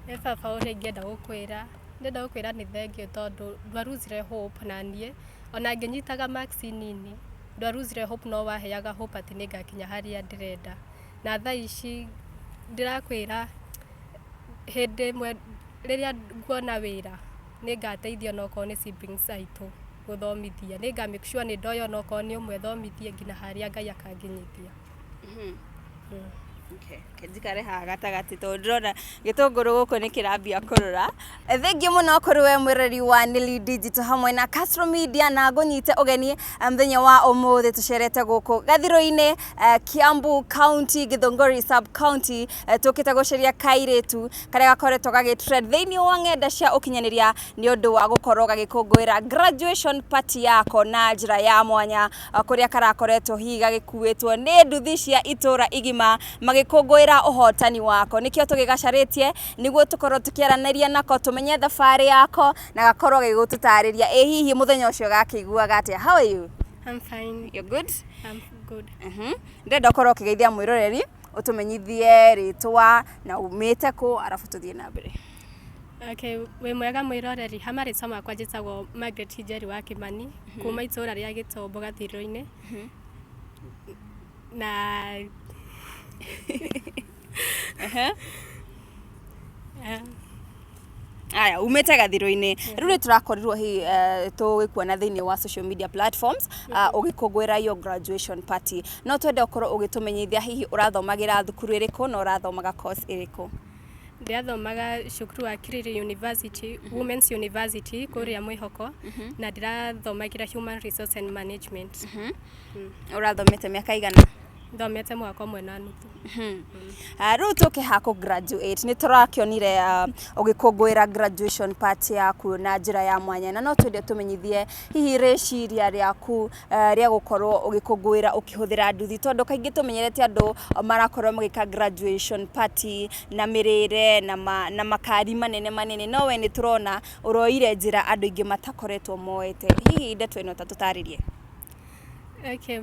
Ĩ baba, ũrĩa ingĩenda gũkwĩra, ndĩrenda gũkwĩra nĩ thengiũ tondũ ndwaruzire hope na niĩ ona ngĩnyitaga marks nini, ndwaruzire hope, no waheaga hope atĩ nĩngakinya harĩa ndĩrenda. Na thaa ici ndĩrakwĩra, hĩndĩ ĩmwe rĩrĩa nguona wĩra, nĩngateithia onokorwo nĩ siblings aitũ gũthomithia. Nĩnga make sure nĩ ndoya onokorwo nĩ ũmwe thomithie nginya harĩa Ngai akanginyithia. Okay, reke njikare haha gatagatĩ tondũ ndĩrona gĩtũngũrũ gũkũ nĩ kĩrambia kũrũra. Thengiũ mũno kũrĩ we mwĩroreri wa Nili Digital hamwe na Castro Media, na ngũnyite ũgeni mũthenya wa ũmũthĩ tũcerete gũkũ Gathirũ-inĩ, Kiambu County, Githũngũri Sub County, tũkĩte gũcaria kairĩtu karĩa gakoretwo gagĩ trend thĩinĩ wa ng'enda cia ũkinyanĩria nĩ ũndũ wa gũkorwo gagĩkũngũĩra graduation party yako na njĩra ya mwanya, kũrĩa karakoretwo hihi gagĩkuĩtwo nĩ nduthi cia itũra igima magĩkũngũĩra ũhotani wako. Nĩkĩo tũgĩgacarĩtie nĩguo tũkorwo tũkĩaranĩria nako, tũmenye thabarĩ yako na gakorwo gagĩgũtũtarĩria ĩ hihi mũthenya ũcio gakĩiguaga atĩa. How are you? I'm fine. You're good? I'm good. Ndĩrenda ũkorwo ũkĩgeithia mwĩroreri, ũtũmenyithie rĩtwa na umĩte kũ, arabu tũthiĩ na mbere. Okay, wĩ mwega mwĩroreri, ha marĩtwa makwa njĩtagwo Margaret Njeri wa Kĩmani, kuma itũra rĩa Gĩtombo Gathirũ-inĩ. Na Aya, umĩte Gathirũ-inĩ. Rĩu nĩ tũrakorirwo hihi tũgĩkuona thĩinĩ wa social media platforms ũgĩkũngũĩra your graduation party. No twende ũkorwo ũgĩtũmenyithia hihi ũrathomagĩra thukuru ĩrĩkũ na ũrathomaga course ĩrĩkũ? Ndĩrathomaga cukuru wa Kiriri University, Women's University kũrĩa Mwĩhoko, na ndĩrathomagĩra Human Resource and Management. Ũrathomete mĩaka igana? Thomete mwaka ũmwe na nuthu. Rĩu tũke ha kũ graduate, nĩ tũrakĩonire ũgĩkũngũĩra graduation party yaku na njĩra ya mwanya, na no twende tũmenyithie hihi rĩciria rĩaku rĩa gũkorwo ũgĩkũngũĩra ũkĩhũthĩra nduthi, tondũ kaingĩ tũmenyerete andũ marakorwo magĩka graduation party na mĩrĩre na makari manene manene, no we nĩ tũrona ũroire njĩra andũ aingĩ matakoretwo moete. Hihi ndeto ĩno ta tũtarĩrie. Okay.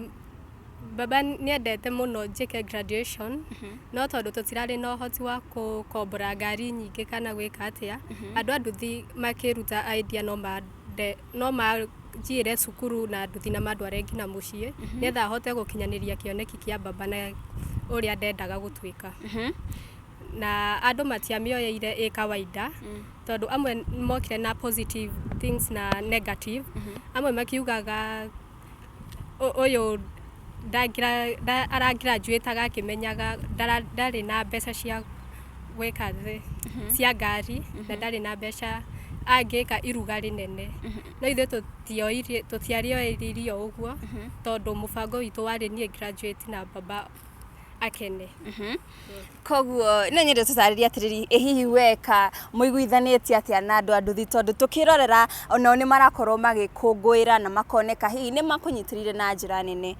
Baba nĩendete mũno njĩke graduation, no tondũ tũtirarĩ na ũhoti wa gũkombora ngari nyingĩ kana gwĩka atĩa, andũ a nduthi makĩruta idea no manjiĩre cukuru na nduthi na mandware nginya mũciĩ, nĩgetha hote gũkinyanĩria kĩoneki kĩa baba na ũrĩa ndendaga gũtuĩka. Na andũ matiamĩoyeire ĩ kawaida, tondũ amwe mokire na positive things na negative. Amwe makiugaga ũyũ aragraduateaga akĩmenyaga ndarĩ na mbeca cia gwĩka thĩ cia ngari na ndarĩ na mbeca angĩka iruga rĩnene. No ithuĩ tũtioirie, tũtiarĩoeririe ũguo, tondũ mũbango witũ warĩ niĩ graduate na baba akene. Koguo no nyende tũtarĩrie atĩrĩrĩ, ĩ hihi weka mũiguithanĩtie atĩa na andũ a nduthi, tondũ tũkĩrorera onao nĩ marakorwo magĩkũngũĩra na makoneka hihi nĩ makũnyitĩrĩire na njĩra nene?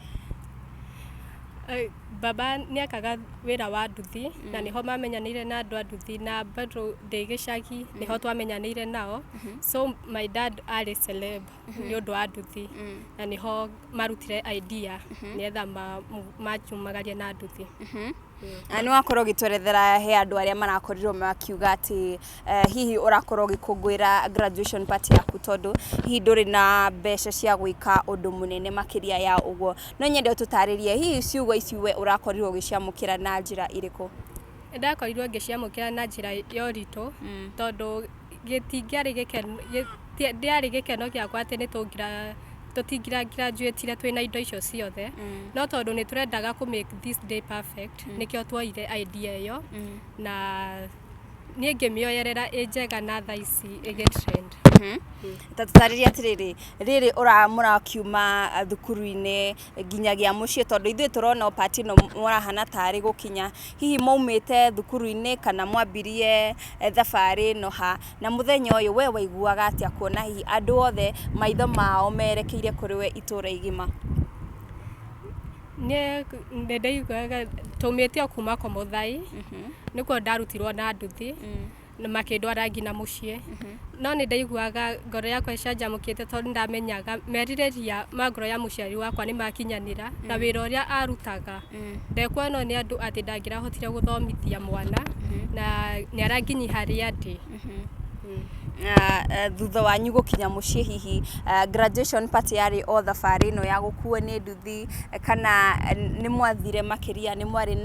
Baba nĩ ekaga wĩra wa nduthi na nĩho mamenyanĩire na andũ a nduthi, na bado ndĩ gĩcagi nĩho twamenyanĩire nao. So my dad arĩ celeb nĩ ũndũ wa nduthi na nĩho marutire idea nĩgetha manjumagarie na nduthi. Na nĩ wakorwo ũgĩtwerethera he andũ arĩa marakorirwo makiuga atĩ hihi ũrakorwo ũgĩkũngũĩra graduation party yaku tondũ hihi ndũrĩ na mbeca cia gwĩka ũndũ mũnene makĩria ya ũguo. No nyende ũtũtarĩrie hihi ciugo ici we ũrakorirwo ũgĩciamũkĩra na njĩra ĩrĩkũ? Ndakorirwo ngĩciamũkĩra na njĩra ya ũritũ, tondũ gĩtingĩarĩ gĩkeno, ndĩarĩ gĩkeno gĩakwa atĩ nĩ tũngira tũtingira graduate twĩna indo icio ciothe, no tondũ nĩ tũrendaga kũ make this day perfect, nĩkĩo tuoire idea ĩyo, na niĩ ngĩmĩoyerera ĩ njega na thaa ici ĩgĩ trend. Ta tũtarĩrie atĩrĩrĩ, rĩrĩ mũrakiuma thukuru-inĩ nginyagia mũciĩ, tondũ ithuĩ tũrona o party ĩno mũrahana tarĩ gũkinya, hihi maumĩte thukuru-inĩ kana mwambirie thabarĩ ĩno ha? Na mũthenya ũyũ we waiguaga atĩa kuona hihi andũ othe maitho mao merekeire kũrĩ we itũra igima? Niĩ nĩ ndaiguaga, twaumĩte o kuma Komothai, nĩkuo ndarutirwo na nduthi. Na makĩndwara nginya mũciĩ. No nĩ ndaiguaga ngoro yakwa ĩcanjamũkĩte tondũ ndamenyaga merirĩria ma ngoro ya mũciari wakwa nĩ makinyanĩra na wĩra ũrĩa arutaga ndekuonwo nĩ andũ atĩ ndangĩrahotire gũthomithia mwana na nĩ aranginyi harĩa ndĩ. Na thutha wanyu gũkinya mũciĩ hihi graduation party yarĩ o thabarĩ ĩno ya gũkuo nĩ nduthi kana nĩ mwathire makĩria, nĩ mwarĩ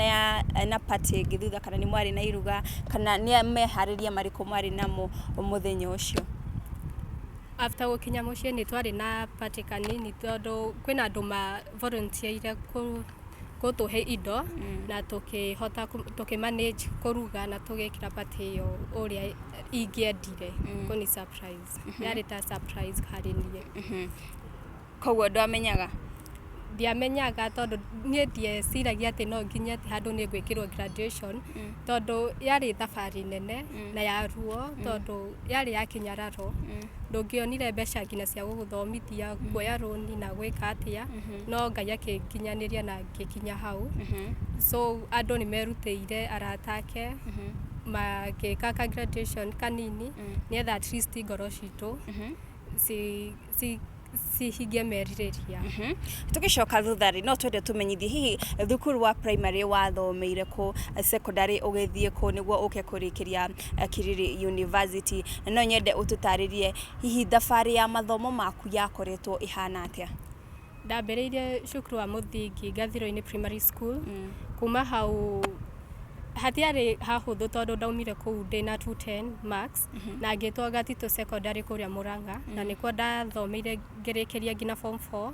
na party ĩngĩ thutha kana nĩ mwarĩ na iruga kana nĩ meharĩria marĩkũ mwarĩ namo mũthenya ũcio? After gũkinya mũciĩ nĩ twarĩ na party kanini tondũ kwĩna andũ ma volunteer gũtũhe indo na tũkĩhota tũkĩ manage kũruga na tũgĩkĩra party ĩyo ũrĩa ingĩendire kũni surprise. Yarĩ ta surprise harĩ niĩ. Koguo ndwamenyaga? Ndiamenyaga tondũ niĩ ndieciragia atĩ no nginye atĩ handũ nĩ ngwĩkĩrwo graduation tondũ yarĩ thabarĩ nene na ya ruo tondũ yarĩ ya kĩnyararo. Ndũngĩonire mbeca nginya cia gũgũthomithia, kuoya rũni na gwĩka atĩa, no Ngai akĩnginyanĩria na ngĩkinya hau. So andũ nĩ merutĩire, arata ake magĩka ka graduation kanini nĩgetha at least ngoro citũ cihingie merirĩria. Tũgĩcoka thutha rĩ, no twende tũmenyithie hihi thukuru wa primary wathomeire kũ, secondary ũgĩthiĩ kũ nĩguo ũke kũrĩkĩria Kiriri University, na no nyende ũtũtarĩrie hihi thabarĩ ya mathomo maku yakoretwo ĩhana atĩa? Ndambĩrĩirie cukuru wa mũthingi Gathiro-inĩ Primary School. Kuma hau hatiarĩ hahũthũ tondũ ndaumire kũu ndĩna 210 marks na ngĩtwo Gatitũ Secondary kũrĩa Mũrang'a na nĩkuo ndathomeire ngĩrĩkĩria nginya form 4.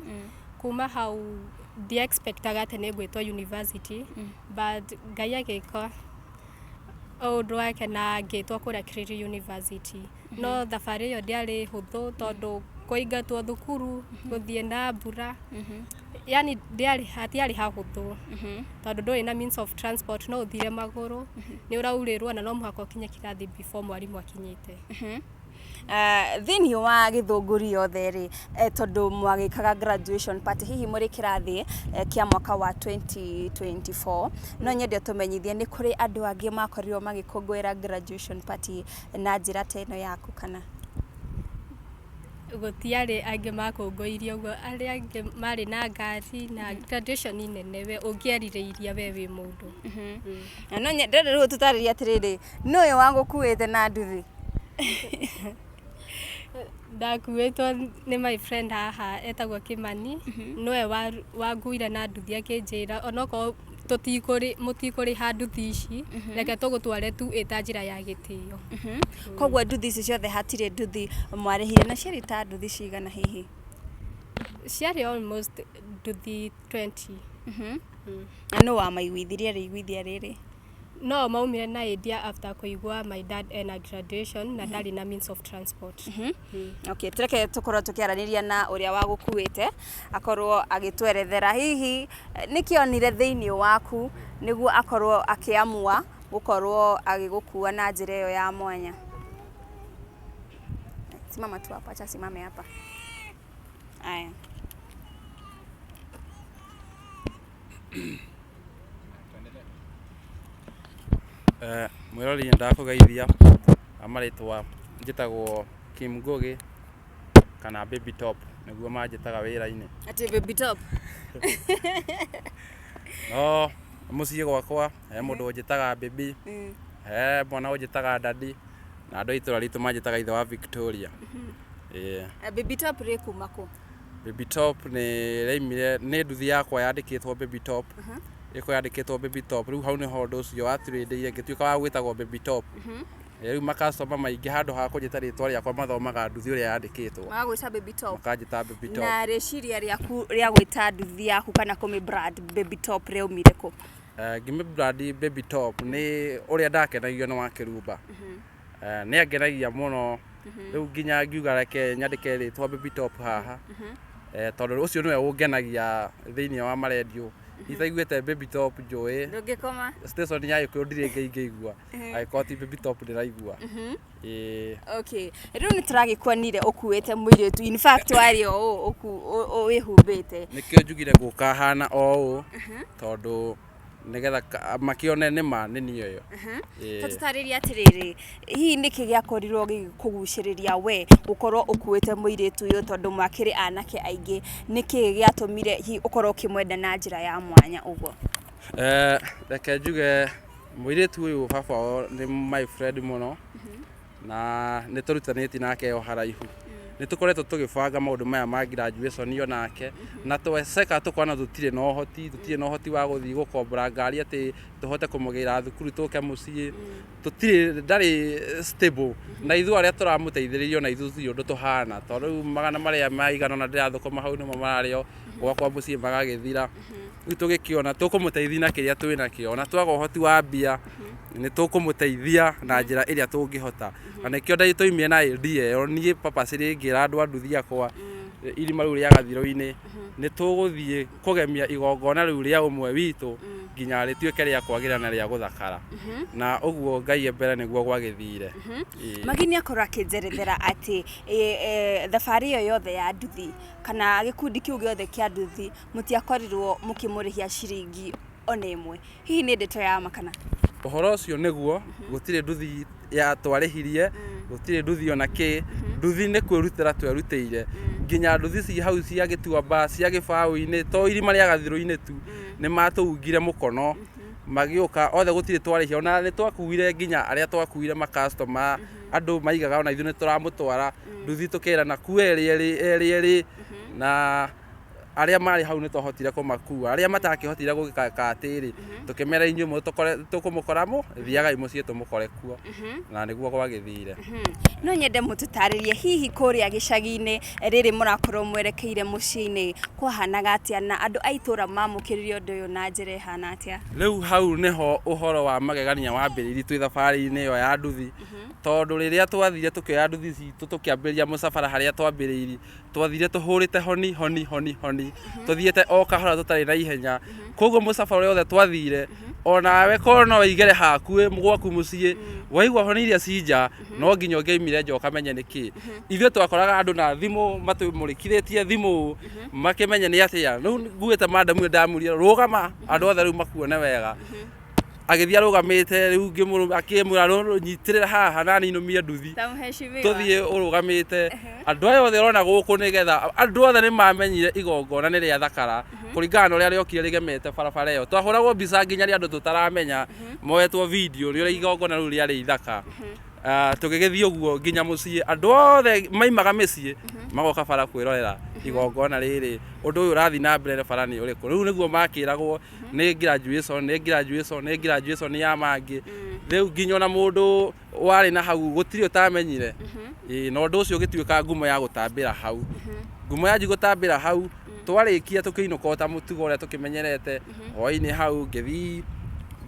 Kuma hau ndi expectaga atĩ nĩ ngwĩtwo university, but Ngai agĩka ũndũ wake na ngĩtwo kũrĩa Kiriri University. No thabarĩ ĩyo ndĩarĩ hũthũ tondũ kũingatwo thukuru, gũthiĩ na mbura, yani ndĩarĩ hatiarĩ hahũthũ tondũ ndũrĩ na means of transport, no ũthire magũrũ, nĩ ũraurĩrwo na no mũhaka ũkinye kĩrathi before mwarimũ akinyĩte. Thĩinĩ wa Gĩthũngũri yothe rĩ, tondũ mwagĩkaga graduation party hihi mũrĩ kĩrathi kĩa mwaka wa 2024, no nyende ũtũmenyithie nĩ kũrĩ andũ angĩ makorirwo magĩkũngũĩra graduation party na njĩra ta ĩno yaku kana? Gũtiarĩ angĩ makũngũĩire ũguo, arĩa angĩ marĩ na ngari na graduation nene we ũngĩerirĩirie we wĩ mũndũ. Na no nyende rĩu ũtũtarĩrie atĩrĩrĩ, nũ ũyũ wagũkuĩte na nduthi? Ndakuĩtwo nĩ my friend haha etagwo Kĩmani, nĩwe wanguire na nduthi akĩnjĩra onokorwo mũtikũrĩha nduthi ici, reke tũgũtware tu ĩta njĩra ya gĩtĩo. Koguo nduthi ici ciothe hatirĩ nduthi mwarĩhire, na ciarĩ ta nduthi cigana hihi? Ciarĩ almost nduthi 20. Na nũ wamaiguithirie rĩiguithia rĩrĩ? No maumire na idea after kũigua my dad ena graduation na ndarĩ na means of transport. Okay, tureke tukorwo tukiaranĩria na ũrĩa wagũkuĩte akorwo agĩtwerethera hihi nĩkĩ onire thĩinĩ waku nĩguo akorwo akĩamua gũkorwo agĩgũkua na njĩra ĩyo ya mwanya. Simama tu hapa, acha simame hapa. Aya. Mwĩroreri nĩ ndakũgeithia na marĩtwa njĩtagwo Kim Ngugi kana Baby Top nĩguo manjĩtaga wĩra-inĩ. Atĩ Baby Top? No mũciĩ gwakwa he mũndũ ũnjĩtaga Baby, he mwana ũnjĩtaga Daddy na andũ a itũra ritũ manjĩtaga ithe wa Victoria. Ĩĩ. Baby Top rĩ kuma kũ? Baby Top nĩ rĩaimire nĩ nduthi yakwa yandĩkĩtwo Baby Top, ĩko yandĩkĩtwo Baby Top, rĩu hau nĩho ũndũ ũcio waturĩndĩire ngĩtuĩka wa gwĩtagwo Baby Top. Rĩu makastoma maingĩ handũ ha kũnjĩta rĩtwa rĩakwa mathomaga nduthi ũrĩa yandĩkĩtwo. Magagwĩta Baby Top. Makanjĩta Baby Top. Na rĩciria rĩaku rĩa gwĩta nduthi yaku kana kũmĩ brand Baby Top rĩaumire kũ? Ngĩmĩ brand Baby Top nĩ ũrĩa ndakenagio nĩ Wakĩrumba. Nĩ angenagia mũno rĩu nginya ngiuga reke nyandĩke rĩtwa Baby Top haha, tondũ ũcio nĩwe ũngenagia thĩinĩ wa marendiũ. Itaiguĩte Baby Top njũĩ Ndũngĩkoma. Station ya Gĩkũyũ ndirĩ ingĩ ingĩigua angĩkorwo ti Baby Top ndĩraigua. Ĩĩ. Okay, rĩu nĩ tũragĩkuonire ũkuĩte mũirĩtu, in fact warĩ o ũũ wĩhumbĩte. Nĩkĩo njugire ngũka hana o ũũ tondũ Nĩgetha makĩone nĩma nĩ niĩ ũyũ. Ta tũtarĩrie atĩrĩrĩ, hihi nĩkĩ gĩakorirwo gĩgĩkũgucĩrĩria we gũkorwo ũkuĩte mũirĩtu ũyũ tondũ mwakĩrĩ anake aingĩ, nĩkĩ gĩatũmire hihi ũkorwo ũkĩmwenda na njĩra ya mwanya ũguo? Reke njuge mũirĩtu ũyũ baba wao nĩ my friend mũno na nĩ tũrutanĩtie nake o haraihu. Nĩ tũkoretwo tũgĩbanga maũndũ maya ma graduation o nake na tweceka tũkona tũtirĩ na ũhoti, tũtirĩ na ũhoti wa gũthiĩ gũkombora ngari atĩ tũhote kũmũgĩra thukuru tũke mũciĩ, tũtirĩ, ndarĩ stable. Na ithuĩ arĩa tũramũteithĩrĩria ona ithuĩ tũtirĩ ũndũ tũhana, tondũ rĩu magana marĩa maigana ũna ndĩrathũkũma hau nĩmo mararĩo gwakwa mũciĩ magagĩthira. Rĩu tũgĩkĩona tũkũmũteithia na kĩrĩa twĩ nakĩo, ona twaga ũhoti wa mbia nĩ tũkũmũteithia na njĩra ĩrĩa tũngĩhota. Na nĩkĩo twaumire na idea ĩyo, niĩ purposely ngĩra andũ a nduthi akwa irima rĩu rĩa gathirũ-inĩ, nĩ tũgũthiĩ kũgemia igongona rĩu rĩa ũmwe witũ nginya rĩtuĩke rĩa kwagĩra na rĩa gũthakara. Na ũguo Ngai e mbere nĩguo gwagĩthire. Ĩĩ. Magi nĩ akorwo akĩnjerethera atĩ thabarĩ ĩyo yothe ya nduthi kana gĩkundi kĩu gĩothe kĩa nduthi mũtiakorirwo mũkĩmũrĩhia ciringi ona ĩmwe. Hihi nĩ ndeto ya ma kana? Ũhoro ũcio nĩguo, gũtirĩ nduthi ya twarĩhirie, gũtirĩ nduthi ona kĩ, nduthi nĩ kwĩrutĩra twerutĩire. Nginya nduthi ci hau cia gĩtuamba, cia gĩbaũ-inĩ, to irima rĩa gathirũ-inĩ tu, nĩ matũungire mũkono, magĩũka othe gũtirĩ twarĩhia, ona nĩ twakuire nginya arĩa twakuire ma customer, andũ maigaga ona ithuĩ nĩ tũramũtwara, nduthi tũkerana kua erĩ erĩ, erĩ erĩ, na arĩa marĩ hau nĩ twahotire kũmakua arĩa matakĩhotire gũgĩka atĩrĩ tũkĩmera inyuĩ tũkũmũkora mũ thiagai mũciĩ tũmũkore kuo na nĩguo gwagĩthire. No nyende mũtũtarĩrie hihi kũrĩa gĩcagi-inĩ rĩrĩ mũrakorwo mwerekeire mũciĩ-inĩ kwahanaga atĩa na andũ a itũra mamũkĩrire ũndũ ũyũ na njĩra ĩhana atĩa? Rĩu hau nĩho ũhoro wa magegania wambĩrĩirie twĩ thabarĩ-inĩ ĩyo ya nduthi, tondũ rĩrĩa twathire tũkĩoya nduthi citũ tũkĩambĩrĩria mũcabara harĩa twambĩrĩirie, twathire tũhũrĩte honi honi honi honi, tũthiĩte o kahora tũtarĩ na ihenya. Koguo mũcabara ũrĩa wothe twathire, onawe korwo no wĩigere haku wĩ gwaku mũciĩ, waigua honi iria ci nja, no nginya ũngĩaumire nja ũkamenye nĩkĩ. Ithuĩ twakoraga andũ na thimũ matũmũrĩkithĩtie thimũ, makĩmenye nĩ atĩa. Rĩu nguĩte madam ũyũ ndamũria rũgama andũ othe rĩu makuone wega. Agĩthiĩ arũgamĩte rĩu akĩmwĩra nyitĩrĩra haha na niĩ nũmie nduthi. Ta mheshimiwa. Tũthiĩ ũrũgamĩte. Andũ aya othe ũrona gũkũ nĩgetha andũ othe nĩ mamenyire igongona nĩ rĩa thakara kũringana na ũrĩa rĩokire rĩgemete barabara ĩyo. Twahũragwo mbica nginya nĩ andũ tũtaramenya moetwo video nĩ ũrĩa igongona rĩu rĩarĩ ithaka. Tũgĩgĩthiĩ ũguo nginya mũciĩ, andũ othe maimaga mĩciĩ magoka bara kwĩrorera igongona rĩrĩ, ũndũ ũyũ ũrathiĩ na mbere bara nĩ ũrĩkũ. Rĩu nĩguo makĩragwo nĩ graduation, nĩ graduation, nĩ graduation ya mangĩ. Rĩu nginya ona mũndũ warĩ na hau gũtirĩ ũtamenyire. Ĩĩ, na ũndũ ũcio ũgĩtuĩka ngumo ya gũtambĩra hau. Ngumo yanjia gũtambĩra hau, twarĩkia tũkĩinũka o ta mũtugo ũrĩa tũkĩmenyerete, hwainĩ hau ngĩthiĩ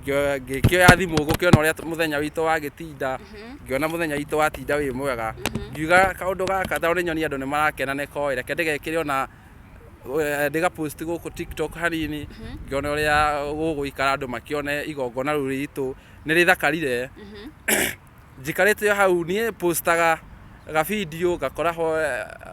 ngĩkĩoya thimũ gũkĩona ũrĩa mũthenya witũ wagĩtinda, ngĩona mũthenya witũ watinda wĩ mwega, ngiuga kaũndũ gaka tondũ nĩ nyonire andũ nĩ marakena nĩ koĩ, reke ndĩgekĩre ona ndĩga post gũkũ TikTok hanini, ngĩone ũrĩa gũgũikara andũ makĩone igongona rĩu ritũ nĩ rĩthakarire. Njikarĩte o hau niĩ postaga ga video ngakora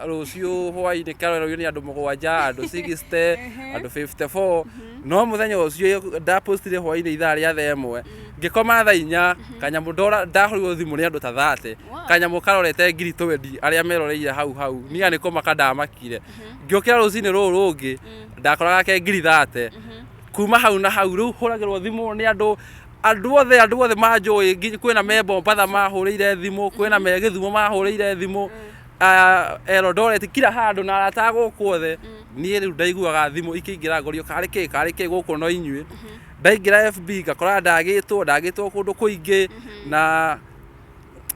rũciũ hwainĩ karorerwo nĩ andũ mũgwanja, andũ 60, andũ 54, no mũthenya ũcio ndapostire hwainĩ ithaa rĩa thaa ĩmwe, ngĩkoma thaa inya, kanyamũ ndora ndahũrirwo thimũ nĩ andũ ta 30, kanyamũ karorete ngiri twendi arĩa meroreire hau hau, niĩ nĩ kũmaka ndamakire. Ngĩũkĩra rũcinĩ rũrũ rũngĩ, ndakoraga ke ngiri 30. Kuma hau na hau rĩu hũragĩrwo thimũ nĩ andũ, andũ othe, andũ othe manjũĩ, kwĩna me Mombatha mahũrĩire thimũ, kwĩna me Gĩthumo mahũrĩire thimũ, Eldoret, kila handũ na arata a gũkũ othe. Niĩ rĩu ndaiguaga thimũ ikĩingĩra ngorio karĩ kĩ, karĩ kĩ gũkũ no inyuĩ. Ndaingĩra FB ngakora ndagĩtwo, ndagĩtwo kũndũ kũingĩ na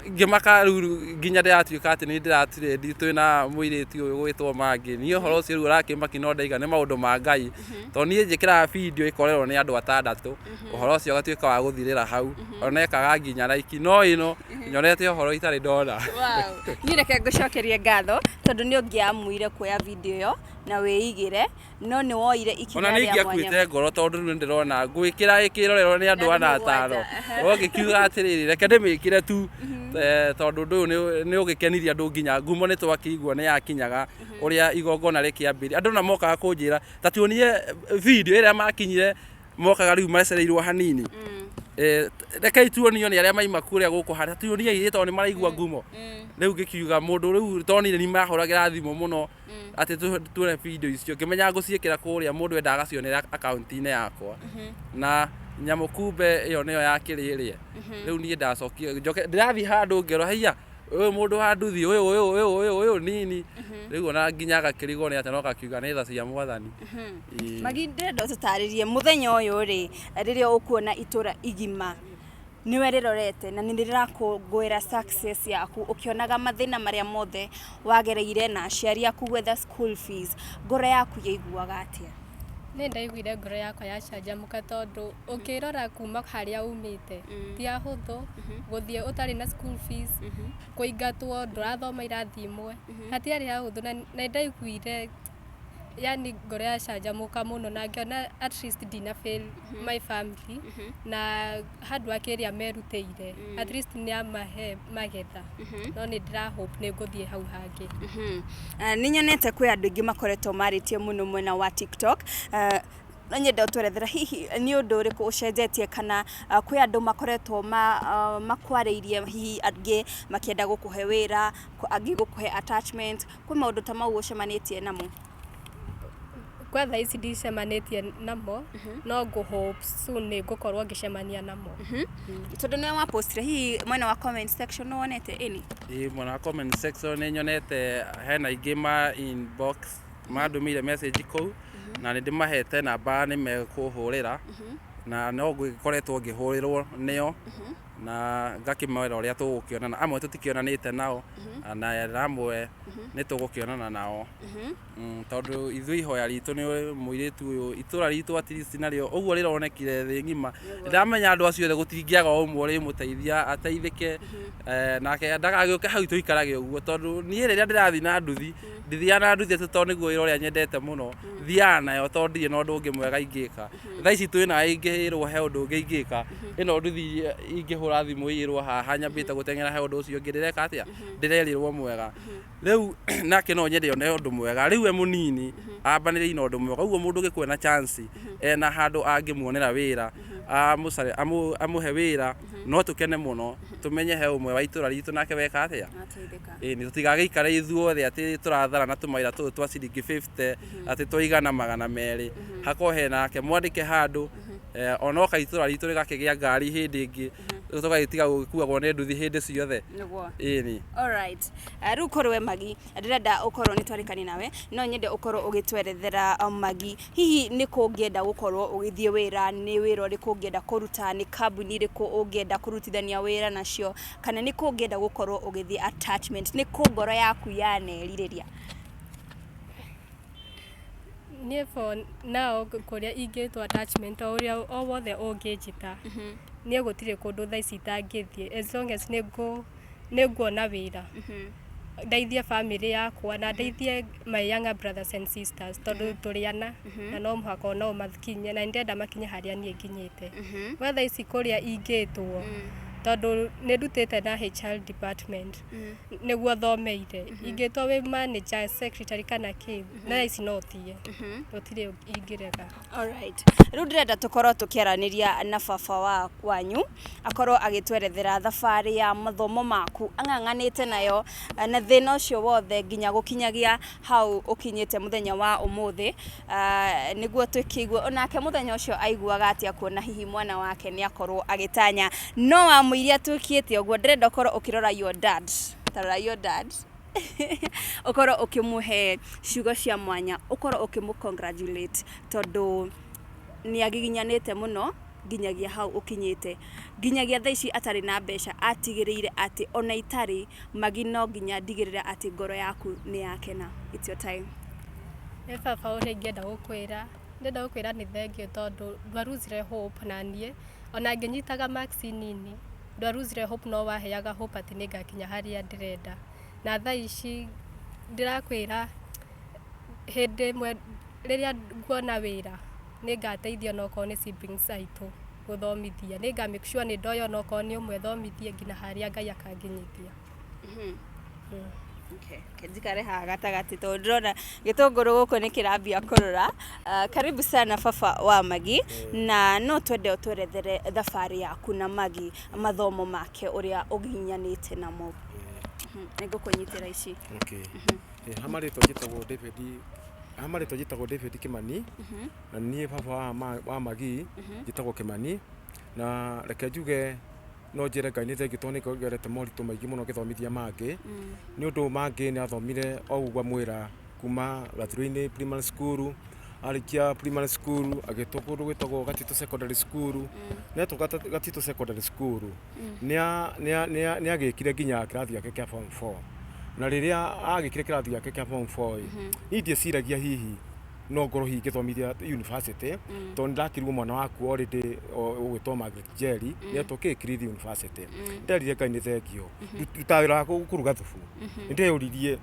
ngĩmaka rĩu nginya ndĩratuĩka atĩ nĩ ndĩra trend twĩna mũirĩtu ũyũ ũgwĩtwo Mangĩ. Niĩ ũhoro ũcio rĩu ũrakĩmakia no ndaiga nĩ maũndũ ma Ngai. Tondũ niĩ njĩkĩraga video ĩkorerwo nĩ andũ atandatũ, ũhoro ũcio ũgatuĩka wa gũthirĩra hau. Ona ĩkaga nginya like, no ĩno nyonete ũhoro itarĩ ndona. Wow. Niĩ reke ngũcokerie ngatho tondũ nĩ ũngĩamuire kuoya video ĩyo na wĩigĩre no nĩ woire ikinya Ona nĩ rĩa mwanya. ingĩakuĩte ngoro tondũ rĩu nĩ ndĩrona ngwĩkĩra ĩkĩrorerwo nĩ andũ ana atano. No ngĩkiuga atĩrĩrĩ, reke ndĩmĩkĩre tu tondũ ũndũ ũyũ nĩ ũgĩkenirie andũ nginya ngumo nĩ twakĩigua nĩ yakinyaga ũrĩa igongona rĩkĩambĩrĩria. Andũ ona mokaga kũnjĩra ta tuonie video ĩrĩa makinyire. Mokaga rĩu macereirwo hanini. Rekei tuonio nĩ arĩa maima kũrĩa gũkũ harĩa tuoniei tondũ nĩ maraigua ngumo. Rĩu ngĩkiuga mũndũ rĩu tondũ niĩ nĩ mahũragĩra thimũ mũno atĩ tuone video icio, ngĩmenya ngũciĩkĩra kũrĩa mũndũ enda agacionera akaunti-inĩ yakwa na nyamũ, kumbe ĩyo nĩyo ya kĩrĩrĩa. Rĩu niĩ ndacokire njoke ndĩrathiĩ handũ ngerwo, "Haiya, ũyũ mũndũ wa nduthi ũyũ ũyũ ũyũ ũyũ ũyũ nini." Rĩu ona nginya agakĩrigwo nĩ atĩa, no gakiuga nĩ tha cia Mwathani. Ĩĩ. Magi, ndĩrenda ũtũtarĩrie mũthenya ũyũ rĩ, rĩrĩa ũkuona itũra igima nĩwe rĩrorete na nĩ rĩrakũngũĩra success yaku, ũkĩonaga mathĩna marĩa mothe wagereire na aciari aku gwetha school fees, ngoro yaku yaiguaga atĩa? Nĩ ndaiguire ngoro yakwa yacanjamũka, tondũ ũkĩrora kuma harĩa umĩte ti ahũthũ gũthiĩ ũtarĩ na school fees, kũingatwo, ndũrathoma irathi imwe, hatiarĩ hahũthũ. Na nĩ ndaiguire yani ngoro yacanjamũka mũno na ngĩona at least ndina fail my family na handũ wa kĩrĩa merutĩire, at least nĩ amahe magetha, no nĩ ndĩra hope nĩ ngũthiĩ hau hangĩ. Nĩ nyonete kwĩ andũ aingĩ makoretwo marĩtie mũno mwena wa TikTok. No nyende ũtwerethera hihi nĩ ũndũ ũrĩkũ ũcenjetie, kana kwĩ andũ makoretwo makwarĩirie, hihi angĩ makĩenda gũkũhe wĩra, angĩ gũkũhe attachment, kwĩ maũndũ ta mau ũcemanĩtie namo? Kwa thaa ici ndicemanĩtie namo, no ngũ hope soon nĩ ngũkorwo ngĩcemania namo. Tondũ nĩwe wapostire, hihi mwena wa comment section nĩ wonete ĩni? Ĩĩ, mwena wa comment section nĩ nyonete hena aingĩ ma inbox mandũmĩire message kũu, na nĩ ndĩmahete namba nĩ mekũhũrĩra, na no ngĩkoretwo ngĩhũrĩrwo nĩo na ngakĩmera ũrĩa tũgũkĩonana. Amwe tũtikĩonanĩte nao, na amwe nĩ tũgũkĩonana nao. Tondũ ithuĩ ihoya ritũ nĩ mũirĩtu ũyũ itũra ritũ at least narĩo ũguo rĩronekire thĩ ng'ima. Ndamenya andũ acio othe gũtingĩaga o ũmwe ũrĩmũteithia ateithĩke, nake ndagagĩũke hau tũikarage ũguo, tondũ niĩ rĩrĩa ndĩrathiĩ na nduthi, ndithiaga na nduthi atĩ tondũ nĩguo wĩra ũrĩa nyendete mũno, thiaga nayo tondũ ndirĩ na ũndũ ũngĩ mwega ingĩka. Thaa ici twĩ nawe, ingĩrwo he ũndũ ũngĩ ingĩka, ĩno nduthi ingĩhũra thimũ ĩrwo haha nyambĩte gũteng'era, he ũndũ ũcio ũngĩ ndĩreka atĩa, ndĩrerĩrwo mwega. Rĩu nake no nyende one ũndũ mwega. Rĩu we mũnini ambanĩrĩire na ũndũ mwega ũguo, mũndũ ũngĩkorwo na chance ena handũ angĩmuonera wĩra, amũhe wĩra, no tũkene mũno tũmenye he ũmwe wa itũra ritũ nake weka atĩa. Ĩĩ, nĩ tũtigagĩikare ithuothe atĩ tũrathara na tũmawĩra tũtũ twa ciringi 50, atĩ twaigana 200, hakorwo he nake mwandĩke handũ, onoka itũra ritũ rĩgakĩgĩa ngari hĩndĩ ĩngĩ, tũgagĩtiga gũgĩkuagwo nĩ nduthi hĩndĩ ciothe. Ĩĩ nĩ. Alright. Rĩu korwo we Magi, ndĩrenda ũkorwo nĩ twarĩkania nawe, no nyende ũkorwo ũgĩtwerethera, Magi, hihi nĩ kũ ũngĩenda gũkorwo ũgĩthiĩ wĩra, nĩ wĩra ũrĩkũ ũngĩenda kũruta, nĩ kambuni ĩrĩkũ ũngĩenda kũrutithania wĩra nacio, kana nĩ kũ ũngĩenda gũkorwo ũgĩthiĩ attachment, nĩ kũ ngoro yaku yanerirĩria? Niĩ for now kũrĩa ingĩtwo attachment, o ũrĩa o wothe ũngĩnjĩta, niĩ gũtirĩ kũndũ thaa ici itangĩthiĩ, as long as nĩ nguona wĩra ndeithie family yakwa na ndeithie my younger brothers and sisters, tondũ tũrĩ ana na no mũhaka onao makinye, na nĩ ndĩrenda makinye harĩa niĩ nginyĩte. We thaa ici kũrĩa ingĩtwo, tondũ nĩ ndutĩte na HR department nĩguo thomeire, ingĩtwo wĩ manager, secretary kana kĩ, na thaa ici no thiĩ, gũtirĩ ingĩrega. Alright. Rĩu ndĩrenda tũkorwo tũkĩaranĩria na baba wa wanyu, akorwo agĩtwerethera thabarĩ ya mathomo maku ang'ang'anĩte nayo na thĩna ũcio wothe nginya gũkinyagia hau ũkinyĩte mũthenya wa ũmũthĩ, nĩguo tũkĩigue onake mũthenya ũcio aiguaga atĩa kuona hihi mwana wake nĩ akorwo agĩtanya. No wamũiria tũkĩte ũguo, ndĩrenda ũkorwo ũkĩrora your dad, tarora your dad, ũkorwo ũkĩmũhe ciugo cia mwanya, ũkorwo ũkĩmũ congratulate, tondũ nĩ agiginyanĩte mũno nginyagia hau ũkinyĩte, nginyagia thaa ici atarĩ na mbeca atigĩrĩire atĩ ona itarĩ Magi, no nginya ndigĩrĩre atĩ ngoro yaku nĩ yakena. It's your time. Nĩ baba, ũrĩa ingĩenda gũkwĩra, ndĩrenda gũkwĩra nĩ thengiũ, tondũ ndwaruzire hope na niĩ ona ngĩnyitaga marks nini, ndwaruzire hope, no waheaga hope atĩ nĩ ngakinya harĩa ndĩrenda. Na thaa ici ndĩrakwĩra, hĩndĩ ĩmwe rĩrĩa nguona wĩra, nĩ ngateithia onokorwo nĩ siblings aitũ gũthomithia, nĩ nga make sure nĩ ndoya onokorwo nĩ ũmwe thomithie nginya harĩa Ngai akanginyithia. Okay, okay, njikare haha gatagatĩ tondũ ndĩrona gĩtũngũrũ gũkũ nĩ kĩrambia kũrũra. Karibu sana baba wa Magi, na no twende ũtwerethere thabarĩ yaku na Magi, mathomo make ũrĩa ũginyanĩte namo. Nĩ ngũkũnyitĩra ici. Okay. Ha marĩtwa njĩtagwo David, ha marĩtwa njĩtagwo David Kĩmani, na niĩ baba wa Magi njĩtagwo Kĩmani, na reke njuge no njĩre Ngai nĩ thengiũ tondũ nĩ ngerete moritũ maingĩ mũno ngĩthomithia mangĩ, nĩ ũndũ mangĩ nĩ athomire o ũguo ngwamwĩra kuma Gathurũ-inĩ Primary School, arĩkia primary school agĩtwo kũndũ gwĩtagwo Gatitũ Secondary School, na etwo Gatitũ Secondary School nĩ agĩkire nginya kĩrathi gĩake kĩa form 4, na rĩrĩa agĩkire kĩrathi gĩake kĩa form 4 ĩ, niĩ ndieciragia hihi no ngorwo hihi ngĩthomithia university, tondũ nĩ ndakĩrwo mwana waku already ũgwĩtwo Margaret Njeri nĩ etwo kĩ Kilifi University. Nderire Ngai nĩ thengiũ, ruta wĩra wa kũruga thubu. Nĩ ndeyũririe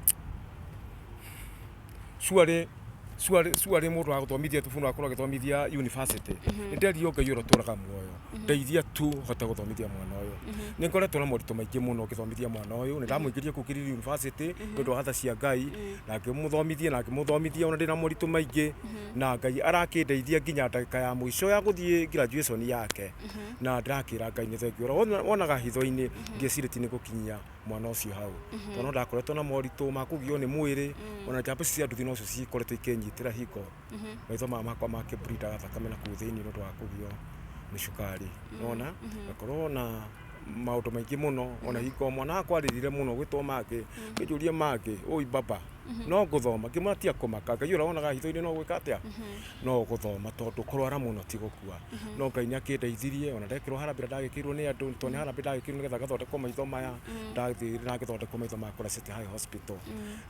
surely surely surely mũndũ wa gũthomithia thubu no akorwo agĩthomithia university. Nĩ nderire Ngai ũrĩa ũtũraga muoyo, ndeithia tu hote gũthomithia mwana ũyũ. Nĩ ngoretwo na moritũ maingĩ mũno ngĩthomithia mwana ũyũ. Nĩ ndamũingĩria kũu Kilifi University nĩ ũndũ wa tha cia Ngai, na ngĩmũthomithia na ngĩmũthomithia ona ndĩna moritũ maingĩ, na Ngai arakĩndeithia nginya ndagĩka ya mũico ya gũthiĩ graduation yake, na ndĩrakĩra Ngai nĩ thengiũ. Ũrĩa wonaga hitho-inĩ, ndiecirĩtie nĩ gũkinyia mwana ũcio hau, tondũ no ndakoretwo na moritũ ma kũgio nĩ mwĩrĩ, ona njamba ici cia nduthi nocio cikoretwo ikĩnyitĩra hingo maitho maya makwa makĩblindaga thakame na kũu thĩinĩ nĩ ũndũ wa kũgio nĩ cukari, nĩwona, ngakorwo na maũndũ maingĩ mũno, ona hingo mwana wakwa arĩrire mũno gwĩtwo mangĩ, akĩnjũria mangĩ, oi baba, no ngũthoma, ngĩmwĩra tiga kũmaka, Ngai ũrĩa wonaga hitho-inĩ no gwĩka atĩa, no gũthoma tondũ kũrwara mũno ti gũkua. No Ngai nĩ akĩndeithirie ona ndekĩrwo harambee ndagĩkĩirwo nĩ andũ, tondũ nĩ harambee ndagĩkĩirwo nĩgetha ngathondekwo maitho maya, ndathire na ngĩthondekwo maitho maya kũrĩa City High Hospital.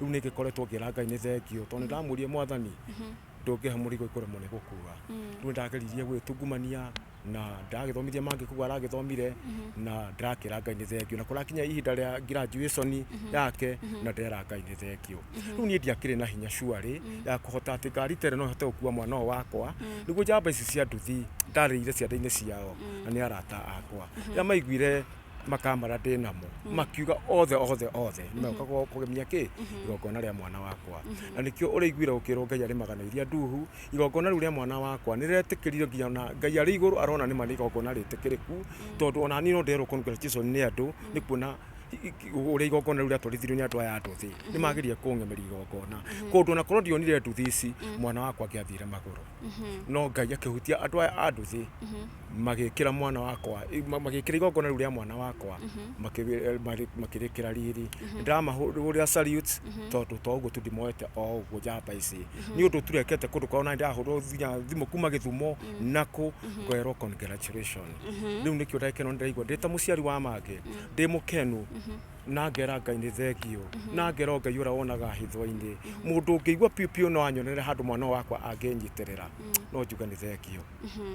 Rĩu nĩ ngĩkoretwo ngĩra Ngai nĩ thengiũ tondũ nĩ ndamũririe Mwathani, ndũngĩhe mũrigo ikũremwo nĩ gũkua. Rĩu nĩ ndageririe gwĩtungumania na ndagĩthomithia mangĩ kũu aragĩthomire, na ndĩrakĩra Ngai nĩ thengiũ, na kũrakinya ihinda rĩa graduation yake na ndĩrera Ngai nĩ thengiũ. Rĩu niĩ ndiakĩrĩ na hinya surely ya kũhota atĩ ngari ta ĩrĩa no ĩhote gũkua mwana ũyũ wakwa, nĩguo njamba ici cia nduthi ndarĩire ciande-inĩ ciao na nĩ arata akwa. Rĩrĩa maiguire makamara ndĩ namo, makiuga othe othe othe nĩ megũka kũgemia kĩ igongona rĩa mwana wakwa, na nĩkĩo ũrĩiguire gũkĩrwo Ngai arĩmaga na iria nduhu. Igongona rĩu rĩa mwana wakwa nĩ rĩretĩkĩririo nginya ona Ngai arĩ igũrũ arona nĩma nĩ igongona rĩtĩkĩrĩku, tondũ ona niĩ no nderwo congratulation nĩ andũ nĩ kuona ũrĩa igongona rĩu rĩatwarithirio nĩ andũ aya a nduthi. Nĩ magĩrire kũng'emeria igongona kũndũ ona korwo ndionire nduthi ici, mwana wakwa angĩathire magũrũ, no Ngai akĩhutia andũ aya a nduthi magĩkĩra mwana wakwa, magĩkĩra igongona rĩu rĩa mwana wakwa, makĩrĩkĩra riri. Ndĩramahũrĩra salute tondũ to ũguo tu ndimoete o ũguo njamba ici, nĩ ũndũ turekete kũndũ kwao, na ndĩrahũrwo nginya thimũ kuma Gĩthumo nakũ ngerwo congratulation. Rĩu nĩkĩo ndagĩka ĩno ndĩraigua ndĩ ta mũciari wa mangĩ ndĩ mũkenu, na ngera Ngai nĩ thengiũ, na ngera o Ngai ũrĩa wonaga hitho-inĩ. Mũndũ ũngĩigua piũ piũ no anyonere handũ mwana ũyũ wakwa angĩnyitĩrĩra, no njuge nĩ thengiũ,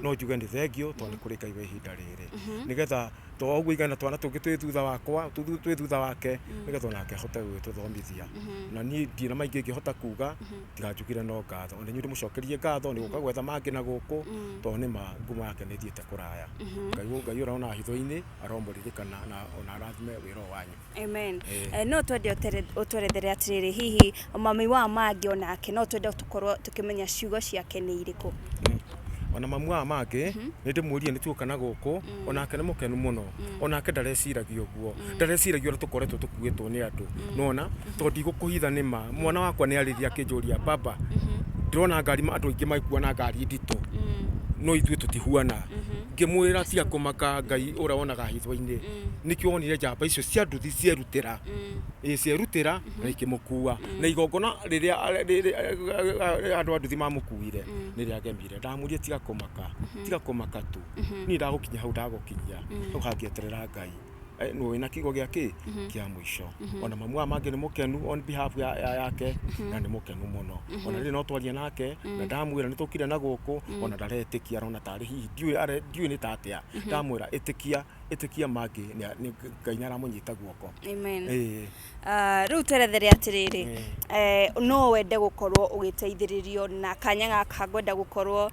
no njuge nĩ thengiũ tondũ nĩ kũrĩ Ngai wa ihinda rĩrĩ, nĩgetha to ũguo igana twana tũngĩ twĩ thutha wakwa, twĩ thutha wake, nĩgetha onake ahote gũgĩtũthomithia. Na niĩ ndirĩ na maingĩ ingĩhota kuga tiga njugire no ngatho, ona inyuĩ ndĩmũcokerie ngatho nĩ gũka gwetha mangĩ na gũkũ, tondũ nĩma ngumo yake nĩ ĩthiĩte kũraya. Ngai ũrĩa wonaga hitho-inĩ aromũririkana na ona arathime wĩra ũyũ wanyu. Amen. No twende ũtwerethere atĩrĩrĩ, hihi mami wa mangĩ onake no twende tũkorwo tũkĩmenya ciugo ciake nĩ irĩkũ? Ona mamu wa mangĩ nĩ ndĩmwĩrire nĩ tuoka na gũkũ, onake nĩ mũkenu mũno, onake ndareciragia ũguo, ndareciragia ũrĩa tũkoretwo tũkuĩtwo nĩ andũ, nĩwona, tondũ ndigũkũhitha nĩ ma, mwana wakwa nĩ arĩrire akĩnjũria, baba, ndĩrona ngari andũ aingĩ magĩkua na ngari nditũ, no ithuĩ tũtihuana. Ngĩmwĩra tiga kũmaka, Ngai ũrĩa wonaga hitho-inĩ, nĩkĩo wonire njamba icio cia nduthi cierutĩra, ĩ cierutĩra na ikĩmũkua, na igongona rĩrĩa andũ a nduthi mamũkuire nĩ rĩagemire. Ndamwĩrire tiga kũmaka, tiga kũmaka tu, niĩ ndagũkinyia hau ndagũkinyia, hau hangĩ eterera Ngai. Nĩwe wĩna kiugo gĩa kĩ kĩa mũico. Ona mamu wa mangĩ nĩ mũkenu on behalf yake, na nĩ mũkenu mũno. Ona rĩrĩ no twaria nake na ndamwĩra nĩ tũkire na gũkũ, ona ndaretĩkia, arona tarĩ hihi ndiũĩ nĩ ta atĩa. Ndamwĩra ĩtĩkia Ĩtĩkia mangĩ Ngai nĩ aramũnyita guoko. Amen. Ĩĩ. Rĩu twerethere atĩrĩrĩ, no wende gũkorwo ũgĩteithĩrĩrio na kanya gaka ngwenda gũkorwo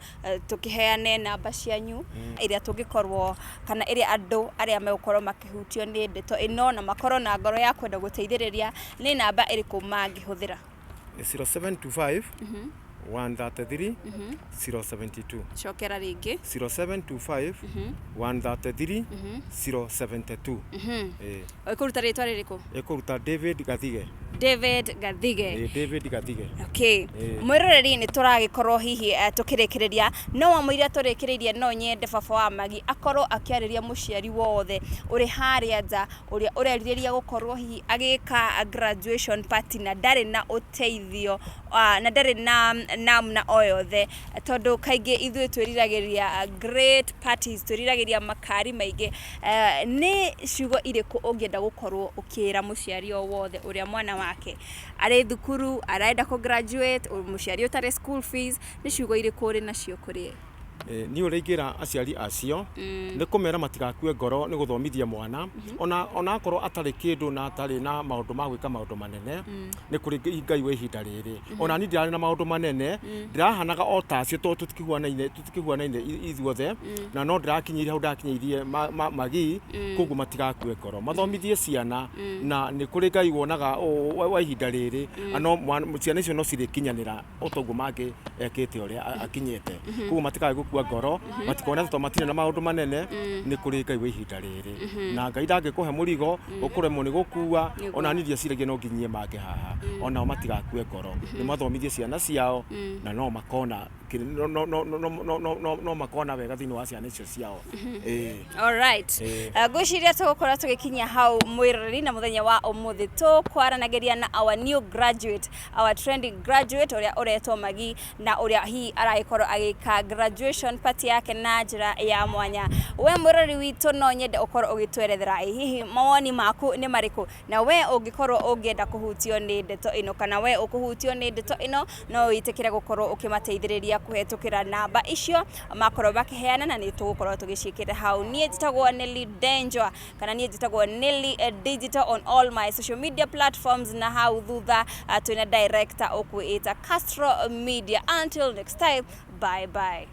tũkĩheane namba cianyu ĩrĩa tũngĩkorwo kana ĩrĩa andũ arĩa megũkorwo makĩhutio nĩ ndeto ĩno na makorwo na ngoro ya kwenda gũteithĩrĩria, nĩ namba ĩrĩkũ mangĩhũthĩra? 0725 133 072. Cokera rĩngĩ. 0725 133 072. Ĩĩ. Ĩkũruta rĩtwa rĩrĩkũ? Ĩkũruta David Gathige. David Gathige. Ĩĩ, David Gathige. Okay. Ĩĩ. Mwĩroreri nĩ tũragĩkorwo hihi tũkĩrĩkĩrĩria no wamũira tũrĩkĩrĩirie no nyende baba wa Magi akorwo akĩarĩria mũciari wothe ũrĩ harĩa nja ũrĩa ũrerirĩria gũkorwo hihi agĩka graduation party na ndarĩ na ũteithio na ndarĩ na namna o yothe, tondũ kaingĩ ithuĩ twĩriragĩria great parties, twĩriragĩria makari maingĩ. Nĩ ciugo irĩkũ ũngĩenda gũkorwo ũkĩra mũciari o wothe ũrĩa mwana wake arĩ thukuru arenda kũ graduate, mũciari ũtarĩ school fees, nĩ ciugo irĩkũ ũrĩ nacio kũrĩ ye? Niĩ ũrĩa ingĩra aciari acio nĩ kũmera matigakue ngoro nĩ gũthomithia mwana ona akorwo atarĩ kĩndũ na atarĩ na maũndũ ma gwĩka maũndũ manene, nĩ kũrĩ Ngai wa ihinda rĩrĩ. Ona niĩ ndirarĩ na maũndũ manene, ndĩrahanaga o ta acio tondũ tũtikĩhuanaine ithuothe, na no ndĩrakinyĩire hau ndakinyĩirie magi, koguo matigakue ngoro, mathomithie ciana na nĩ kũrĩ Ngai wonaga wa ihinda rĩrĩ, no ciana icio no cirĩkinyanĩra o ta ũguo mangĩ ekĩte ũrĩa akinyĩte. Koguo matikae gũkua ngoro, matikone atĩ tondũ matirĩ na maũndũ manene, nĩ kũrĩ Ngai wa ihinda rĩrĩ. Na Ngai ndangĩkũhe mũrigo ũkũremwo nĩ gũkua, ona niĩ ndieciragia no nginyie mangĩ haha. Onao matigakue ngoro, nĩ mathomithie ciana ciao na no makona no makona wega thĩinĩ wa ciana icio ciao. Ĩĩ. Alright. Ĩĩ. Ngwĩciria tũgũkorwo tũgĩkinyia hau mwĩroreri na mũthenya wa ũmũthĩ tũkwaranagĩria na our new graduate, our trending graduate ũrĩa ũretwo Magi na ũrĩa hihi aragĩkorwo agĩka graduation party yake na njĩra ya mwanya. We mwĩroreri witũ no nyende ũkorwo ũgĩtwerethera ĩ hihi mawoni maku nĩ marĩkũ, na we ũngĩkorwo ũngĩenda kũhutio nĩ ndeto ĩno kana we ũkũhutio nĩ ndeto ĩno no wĩtĩkĩre gũkorwo ũkĩmateithĩrĩria kũhetũkĩra namba icio makorwo makĩheana na nĩ tũgũkorwo tũgĩciĩkĩra hau. Niĩ njĩtagwo Nelly Denjwa kana niĩ njĩtagwo Nelly Digital on all my social media platforms, na hau thutha twĩna director ũkwĩĩta Castro Media. Until next time, bye bye.